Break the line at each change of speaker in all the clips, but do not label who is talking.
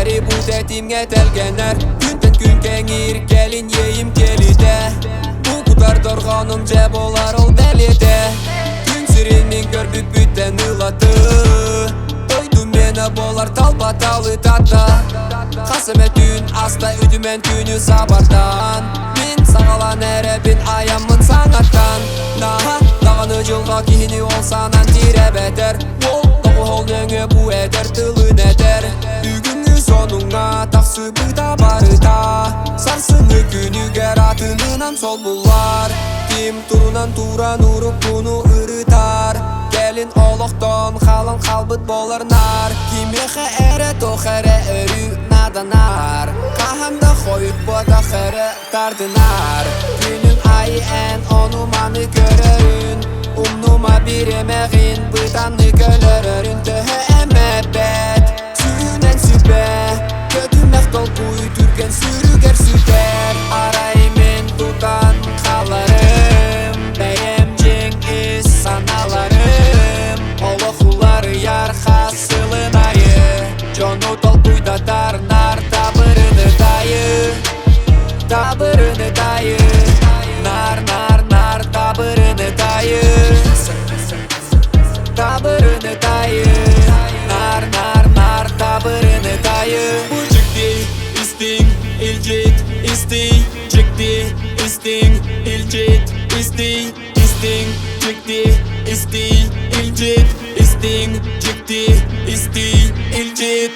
эрээри бу тэтимҥэ тэлгэнэр Күнтэн күн кэҥиир кэлин иэйим кэлитэ Бу кутар дорҕоонум дьэ буолар ол бэлиэтэ Күн сирин мин көрбүппүттэн ылаты Дойду миэнэ буолар талба талытата Хас эмэ түүн аста үтүмэн түүнү сабардаан Мин саҕалаан эрэбин айаммын саҥаттан Наһаа даҕаны дьылҕа киһини ол санаан тирэбэтэр Ол тоҕуһол нөҥүө бу этэр тылын этэр Бүгүҥҥү сонуҥҥа тахсыбыта барыта Сарсыҥҥы күнүгэр атынынан солбуллар Ким турунан туран уруккуну ырытар Кэлин олохтон халан хаалбыт болар наар Кимиэхэ эрэ туох эрэ өрүү нааданар Хаһан да хойут буотах эрэ тардынар Күнүн айы эн ону-маны көрөрүн Умнума бириэмэҕин бытанны көлөрөрүн Төһө эмэ бэт сүүнэн сүбэ Көтүмэх толкуй түргэн сүрүгэр сүтэр Арай мин тутан хааларым Бэйэм дьиҥ ис санааларым Олох уларыйар хас сылын айы Дьону толкуйдатар нар табырыны тайы Табырыны тайы Нар нар нар табырыны тайы Табырыны тайы Нар нар нар табырыны тайы Бу истиҥ илдьит истий Дьикти истиҥ илдьит истий Истиҥ дьикти истий илдьит Истиҥ дьикти истий илдьит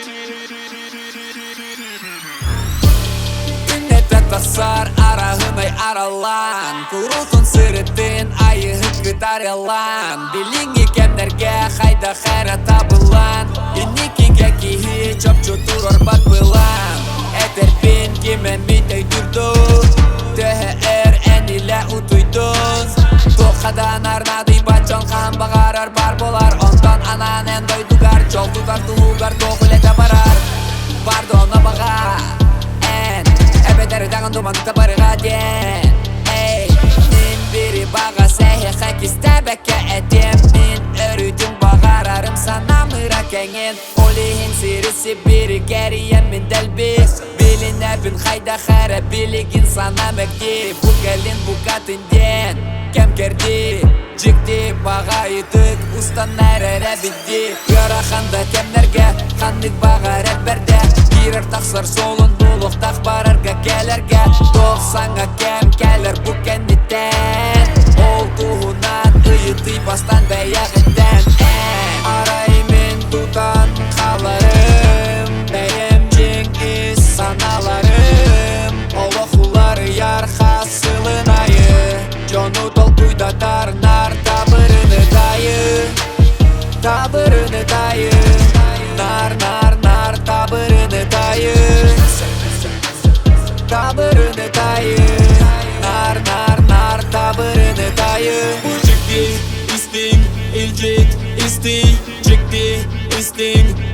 Күннэтэ тахсар араһынай араллаан Куруутун сырыттын айыһыт кытарылаан Билиҥҥи кэмнэргэ хайдах эрэ табыллан Инникигэ киһи чопчу туруорбат былаан Этэрбин ким эмит өйдүүр дуу Төһө өр эн илэ утуйдун Туохха да наадыйбат дьон хаһан баҕарар баар буолар Онтон анаан эн дойдугар дьол тутар туһугар туох үлэтэ барар Пардона баҕа эн Эбэтэр даҕан туманта барыга диэн Эй, мин бири баҕа сэһиэхэ кистээбэккэ этиэм Мин өрүүтүн баҕарарым санаам ыра кэҥин Ол иһин сири Сибири кэрийэммин дэлби Билинэбин хайдах эрэ билигин санаам эгди Бу кэлин букатын диэн кэм кэрдии Дьикти баҕайытык устан эрэрэ бидди Ыарахан да кэмнэргэ ханнык баҕарар бэрдэ Киирэр тахсар суолун булуохтаах барарга кэлэргэ Туох саҥа кэм кэлэр бу кэнниттэн Ол туһунан ыйытыы бастан бэйэҕиттэн эн Арай мин тутан хааларым Бэйэм дьиҥ ис санааларым Олох уларыйар хас сылын айы Дьону толкуйдатар нар табырыны тайы Табырыны тайы Нар нар нар табырыны тайы Табырыны тайы Нар нар нар табырыны тайы Бу дьикти истиҥ илдьит истий Дьикти истиҥ.